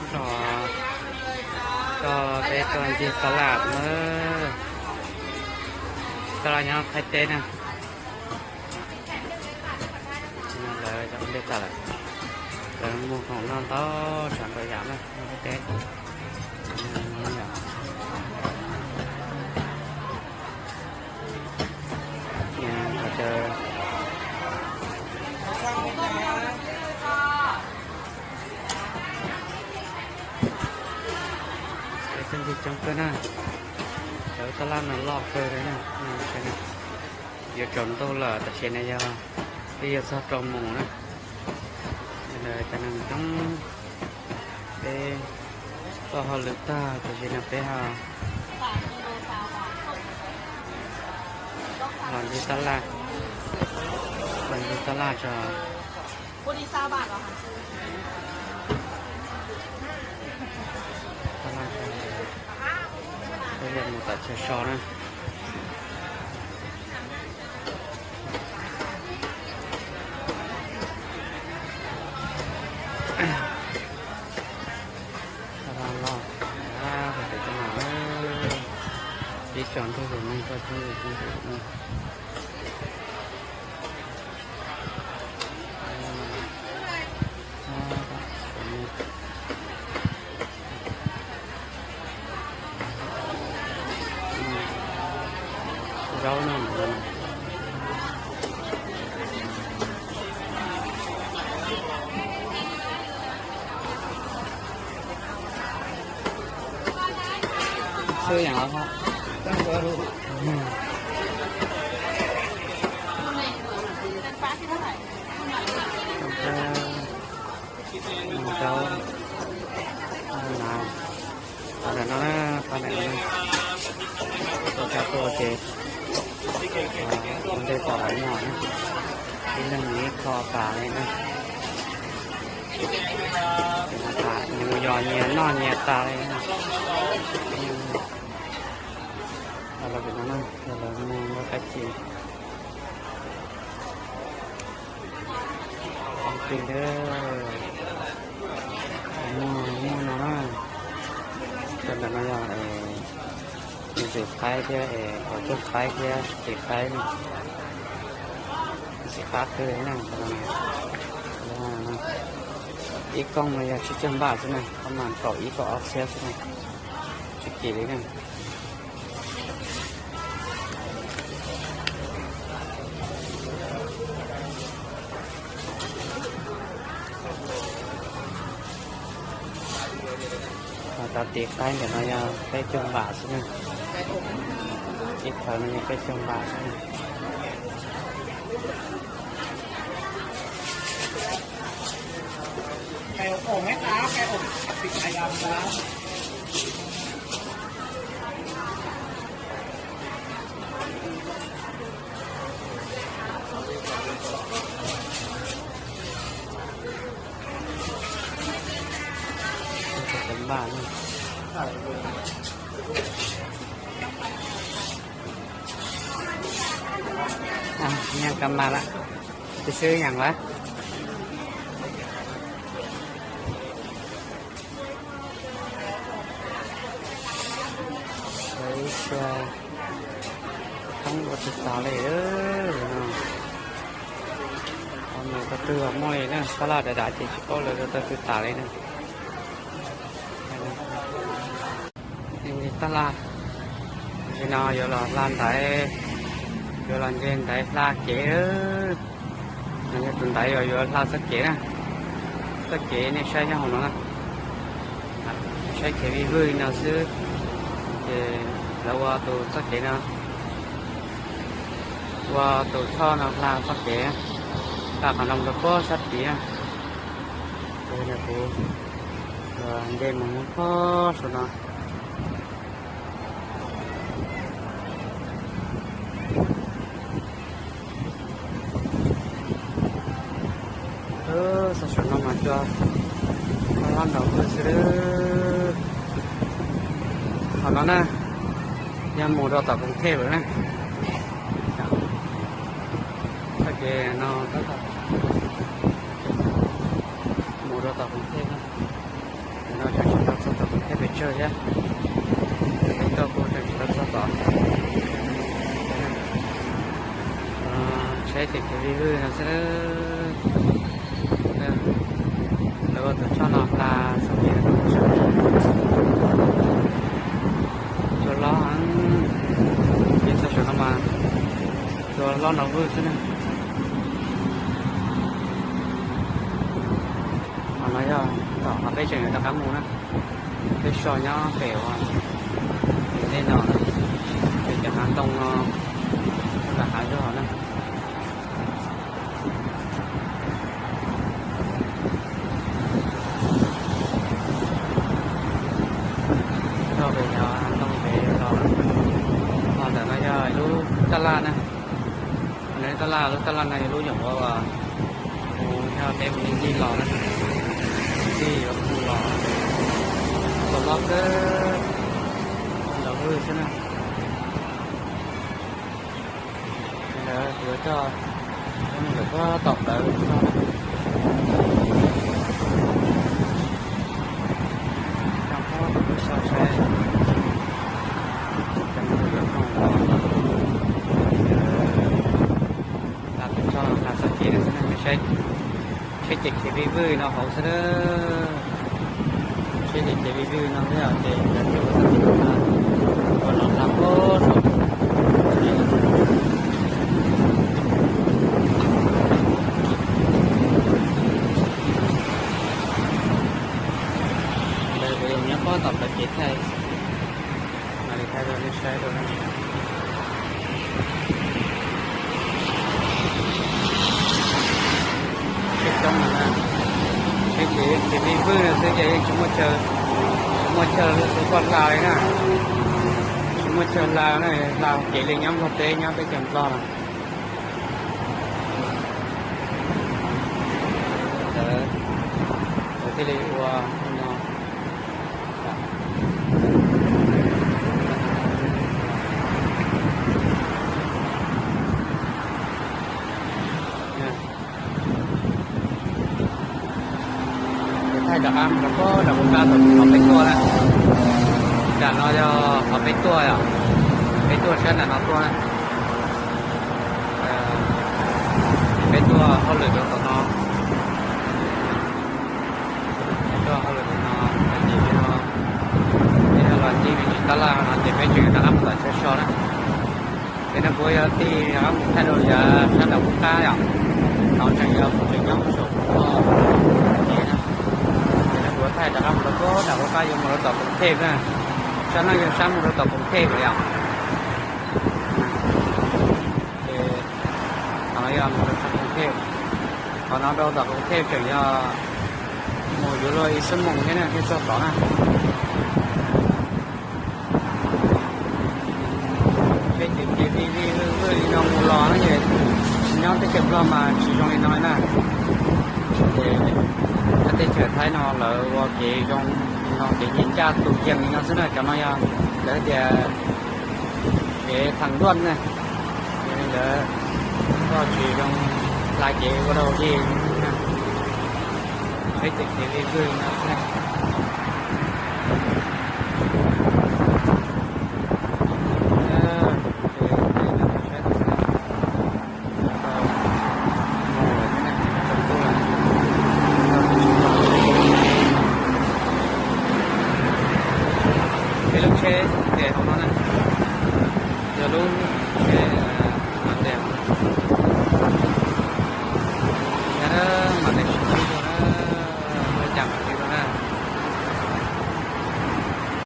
Tso, tso peb tso ncig taj laj na. Taj laj nyob Thaib teb na. Lawv cov ua ntej tas lawm. Lawv muag khoom noj ntau tsav ntau yam na, nyob Thaib teb. Cov ncig coob kawg na, cov taj laj no loj kawg li na. Yuav tsaus ntuj lawm, tam sim no yog twb yuav txog rau moos na. Cov neeg coob, peb txoj hauj lwm tag tam sim no peb ho los ncig taj laj, los ncig taj laj tso. Peb yuav mus tom chaw so na. Los, los, ib tsoom ntuj tus neeg tuaj txhua leej txhua tus na. Zaub no. Xwb yam os. Zaub, na, qhov ntawm no na, qhov ntawm no na. Tuaj txog tuaj ces ua ntej tom lawv noj na. Ib leeg ib qho tas li na. Mus yos nyias noj nyias tas li na. Los pem no na, lawv mus ua dab tsi? Ntawd muaj, muaj no na. Cov ntawm no yog es xim qaib thiab es qhov rooj qaib thiab xim qaib na. Xim qab kawg li na. Ib kooj no yog tsib caug npaj xwb na, qhov mas kaum ib kaum ob txhiab xwb na. Tsis kim li na. Cov tiv qaib ntawm no yog peb caug npam xwb na. Ib thawv no yog peb caug npam xwb na. Npaj, nyiaj kab mas lawm, tus swb yam lawm. Ib txhia thoob ua tsis tas li no. Qhov mus tau twg muaj li na, sab laj dav dav ces tsis paub lawv tau twg tas li na. Ncig taj laj, tam sim no yuav los hla ntaiv, yuav los ncig ntaiv hla kev. No yog tus ntaiv uas yuav hla txoj kev na. Txoj kev nej saib nyob hauv no na. Saib kev vij vwj no xwb. Ces lawv ua tus txoj kev no, ua tus tshoj no hla txoj kev, hla qhov no rau puag sab tid na. Ces kuv nce mus nyob puag saum no. Xov saum no mas cua loj nkaus xwb. Qhov no na, yog mus rau tom Koos Thej lawm na. Txoj kev no mus rau tom Koos Thej na. Tam no Kawg thiab, peb tuaj kuj tseem tsis tau txog tod. Tsheb ces kev vij vwj no xwb. Lawv ua tus choj no hla txoj kev, cua lob heev. Peb txog saum no mas cua lob no vwj xwb na. Qhov no yog tom qhov peb tseem yuav rov qab mus na. Peb so nyob pem uas, pem tej no, pem cov hav ntoo no, lam hav zog na. Txog pem cov hav ntoo pem los, ho ntawm no yog lub taj laj na. Lub taj laj, lub taj laj no yog lub nyuam qhuav mus nyob peb mus ncig los na, ncig yuav mus los, los kawg, los vwj xwb na. Lawv yuav coj mus lawm puag tom plawv txog na. Coj peb so saib, coj mus yuav koom los, tas tus tso hla txoj kev no xwb na, saib, saib ces kev vij vwj no hauv xwb na. Saib ces kev vij vwj no xwb ces lawv thiaj ua txoj kev no hla, ua no hla puag saum. Ntawd kuv yuav nyob pob tom plawv kev thaij, mam li thaij rau nej saib dua na. Tsheb coob no na, tsheb ces kev vij vwj no xwb ces yeej tsis muaj chaw, tsis muaj chaw rau tus koj hla li na. Tsis muaj chaw hla na, hla kev li nyob Nplog teb, nyob teb chaws Nplog na. Lawv thiaj li ua no. Thaij rov qab mus rau puag nram Kuv Qab tom qhov peb tuaj na. Nram no yog qhov peb tuaj yom, peb tuaj sab nram no tuaj na. Peb tuaj hauj lwm rau tom no, peb tuaj hauj lwm rau no, ces no, ces no los ncig me ntsis tab laj no ces peb tseem rov qab mus tom chaw so na. Ces no kuv yuav tig rov qab mus thaij rau yav sab nram Kuv Qab yom, no tseem yog kuv tseem nyob saum Kuv Qab na. Ces no kuv yuav thaij rov qab mus rau puag nram Kuv Qab yuav mus rau tom Koos Thej na, sab no yog sab mus rau tom Koos Thej lawm yom. Ces qhov no yog mus rau sab Koos Thej, qhov no rau tom Koos Thej tseem yog mus yuav luag ib xuab moos thiab na thiaj txog tod na. Peb ces kev vij vwj vwj li no mus los no ces nyob teb chaws Nplog mas tsis zoo li no na. Ces nyob teb chaws Thaib no lawv ua kev zoo li no, kev nyiag ncaj tus yees li no xwb na. Cov no yog lawv tias kev tham luaj na, lawv koj tsis zoo hla kev ua dog dig na. Saib ces kev vij vwj no xwb na. Peb lub tsheb ces hauv no na.